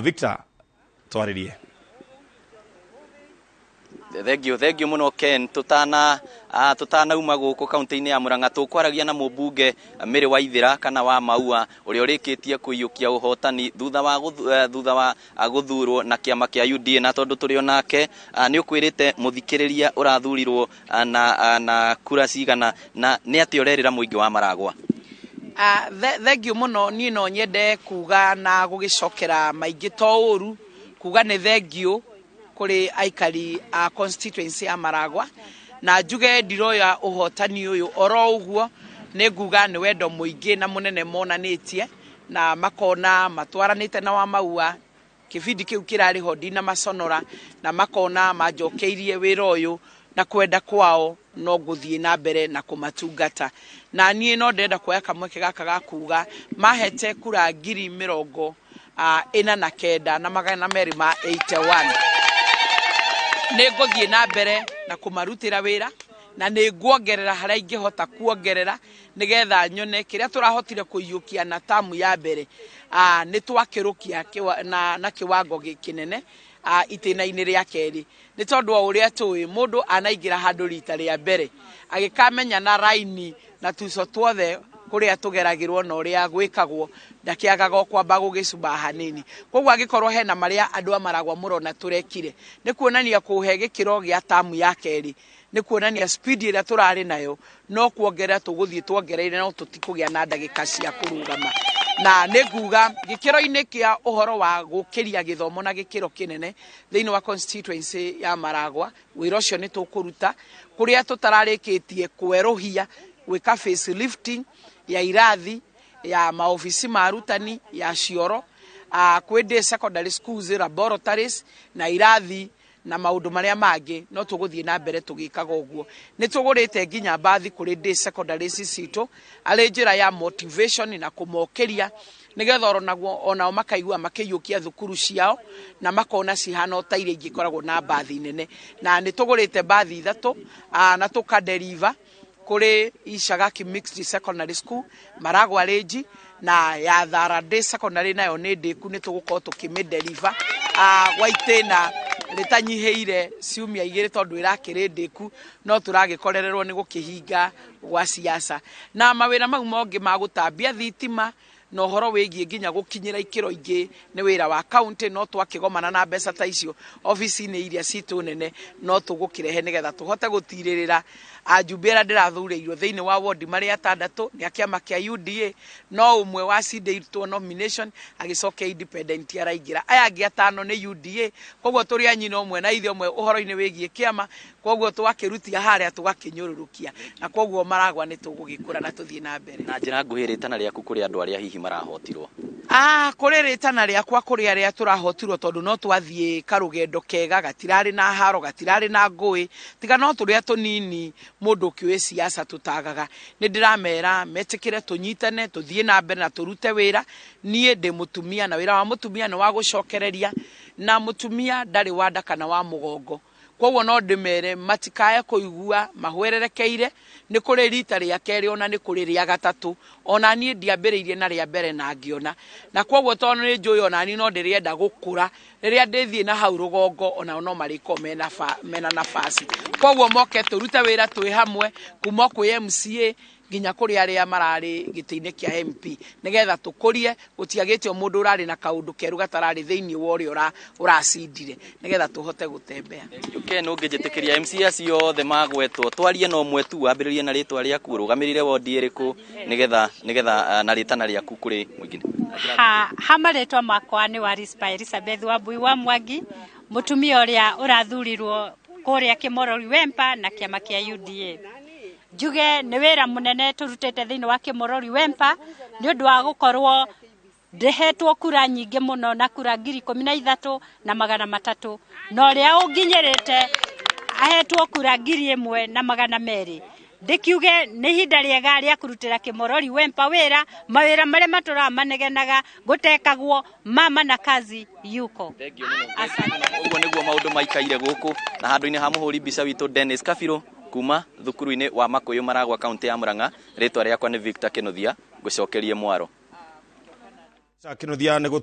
Victor, twarĩrie. Thengio, thengio muno Ken. Tutanauma gũkũ kaunti-inĩ ya Murang'a, tũkwaragia na mũmbunge Mary Waithera kana wa Maua, ũrĩa ũrĩkĩtie kũiyũkia ũhotani thutha wa gũthurwo na kĩama kĩa UDA. Na tondũ tũrĩ onake, nĩ ũkwĩrĩte mũthikĩrĩria ũrathurirwo na kura cigana, na nĩ atĩa ũrerĩra mũingĩ wa Maragwa? Thengio mũno. Niĩ no nyende kuga na gũgĩcokera maingĩ to ũru kuga nĩ thengio kũrĩ aikari a constituency ya Maragwa, na njuge ndiroya ũhotani ũyũ oro ũguo. Nĩ nguga nĩ wendo mũingĩ na mũnene monanĩtie na makona matwaranĩte na wa Maua kĩbindi kĩu kĩrarĩ ho ndina maconora, na makona manjokeirie wĩra ũyũ na kwenda kwao no ngũthiĩ na mbere na kũmatungata. Na niĩ no ndĩrenda kuoya kamweke gaka ga kuga mahete kura 49,281. Nĩ ngũthiĩ na mbere na kũmarutĩra wĩra, na nĩ nguongerera harĩa ingĩhota kuongerera, nĩgetha nyone kĩrĩa tũrahotire kũiyũkia na tamu ya mbere nĩ twakĩrũkia na kĩwango kĩnene itĩna-inĩ rĩa kerĩ, nĩ tondũ o ũrĩa tũĩ, mũndũ anaingĩra handũ rita rĩa mbere agĩkamenya na raini na tuco tuothe kũrĩa tũgeragĩrwo na ũrĩa gwĩkagwo, ndakĩagaga o kwamba gũgĩcumba hanini. Koguo angĩkorwo hena marĩa andũ a Maragwa mũrona tũrekire, nĩ kuonania kũhe gĩkĩro gĩa tamu ya kerĩ, nĩ kuonania speed ĩrĩa tũrarĩ nayo no kuongerera tũgũthiĩ tuongereire, no tũtikũgĩa na ndagĩka cia kũrũgama. Na nĩ nguga gĩkĩro-inĩ kĩa ũhoro wa gũkĩria gĩthomo na gĩkĩro kĩnene thĩinĩ wa constituency ya Maragwa, wĩra ũcio nĩ tũkũruta. Kũrĩa tũtararĩkĩtie kwerũhia, gwĩka facelifting ya irathi, ya maobici ma arutani, ya cioro, kwĩ day secondary schools, laboratories na irathi na maũndũ marĩa mangĩ, no tũgũthiĩ na mbere tũgĩkaga ũguo. Nĩ tũgũrĩte nginya mbathi kũrĩ day secondary citũ arĩ njĩra ya motivation na kũmokĩria, nĩgetha oro naguo onao makaigua makĩiyũkia thukuru ciao na makona cihana o ta iria ingĩ ikoragwo na mbathi nene. Na nĩ tũgũrĩte mbathi ithatũ na tũkaderiva kũrĩ Icagaki Mixed Secondary School, Maragwa Range, na ya Thara Day Secondary nayo nĩ ndĩku, nĩ tũgũkorwo tũkĩmĩderiva gwa itĩna rĩtanyihĩire ciumia 2, tondũ ĩrakĩrĩ ndĩku no tũragĩkorererwo nĩ gũkĩhinga gwa siasa na mawĩra mau mongĩ ma gũtambia thitima na ũhoro wĩgiĩ nginya gũkinyĩra ikĩro ingĩ nĩ wĩra wa county. No twakĩgomana na mbeca ta icio obici-inĩ iria citũ nene, no tũgũkĩrehe nĩgetha tũhote gũtirĩrĩra ajumbe arĩa ndĩrathurĩirwo thĩinĩ wa wodi marĩ atandatũ nĩ a kĩama kĩa UDA, no ũmwe wacindĩtwo nomination agĩcoka independent araingĩra, aya angĩ atano nĩ UDA. Koguo tũrĩ a nyina ũmwe na ithe ũmwe ũhoro-inĩ wĩgiĩ kĩama, koguo twakĩrutia harĩa tũgakĩnyũrũrũkia, na koguo Maragwa nĩ tũgũgĩkũra na tũthiĩ na mbere. Na njĩra nguhĩ, rĩtana rĩaku kũrĩ andũ arĩa hihi marahotirwo? Kũrĩ rĩtana rĩakwa kũrĩ arĩa tũrahotirwo, tondũ no twathiĩ karũgendo kega, gatirarĩ na haro, gatirarĩ na ngũĩ, tiga no tũrĩa tũnini mũndũ ũkĩũĩ siasa tũtagaga, nĩ ndĩramera metĩkĩre tũnyitane, tũthiĩ na mbere na tũrute wĩra. Niĩ ndĩ mũtumia, na wĩra wa mũtumia nĩ wa gũcokereria, na mũtumia ndarĩ wa nda kana wa mũgongo. Koguo no ndĩmere matikae kũigua mahwererekeire. Nĩ kũrĩ rita rĩa kerĩ, ona nĩ kũrĩ rĩa gatatũ. Ona niĩ ndiambĩrĩirie na rĩa mbere na ngĩona, na koguo tondũ nĩ njũĩ ona niĩ no ndĩrenda gũkũra, rĩrĩa ndĩthiĩ na hau rũgongo onao no marĩkorwo mena nafasi. Koguo moke tũrute wĩra twĩ hamwe, kuma kwĩ MCA nginya kũrĩ arĩa mararĩ gĩtĩ-inĩ kĩa MP, nĩgetha tũkũrie. Gũtiagĩte o mũndũ ũrarĩ na kaũndũ keru gatararĩ thĩinĩ wa ũrĩa ũracindire, nĩgetha tũhote gũtembea. Ken, ũngĩnjĩtĩkĩria, MCA acio othe magwetwo twarie na ũmwe tu, wambĩrĩrie na rĩtwa rĩaku, ũrũgamĩrĩire wondi ĩrĩkũ, nĩgetha na rĩtana rĩaku kũrĩ mũingĩ. Ha marĩtwa makwa nĩ Warispa Elizabeth Wambui wa Mwangi, mũtumia ũrĩa ũrathurirwo kũrĩa Kĩmorori Wempa na kĩama kĩa UDA. Njuge nĩ wĩra mũnene tũrutĩte thĩinĩ wa Kĩmorori Wempa, nĩ ũndũ wa gũkorwo ndĩhetwo kura nyingĩ mũno na kura 13,300, na ũrĩa ũnginyĩrĩte ahetwo kura 1,200. Ndĩkiuge nĩ ihinda rĩega rĩa kũrutĩra Kĩmorori Wempa wĩra, mawĩra marĩa matũraga manegenaga gũtekagwo. Mama na kazi yuko. Asante. Ũguo nĩguo maũndũ maikaire gũkũ, na handũ-inĩ ha mũhũri mbica witũ Dennis Kabirũ, kuma thukuru-inĩ wa Makũyũ, Maragwa, kaunti ya Murang'a, rĩtwa rĩakwa nĩ Victor Kĩnuthia, ngũcokerie mwaro. Kinuthia nĩ gũtu.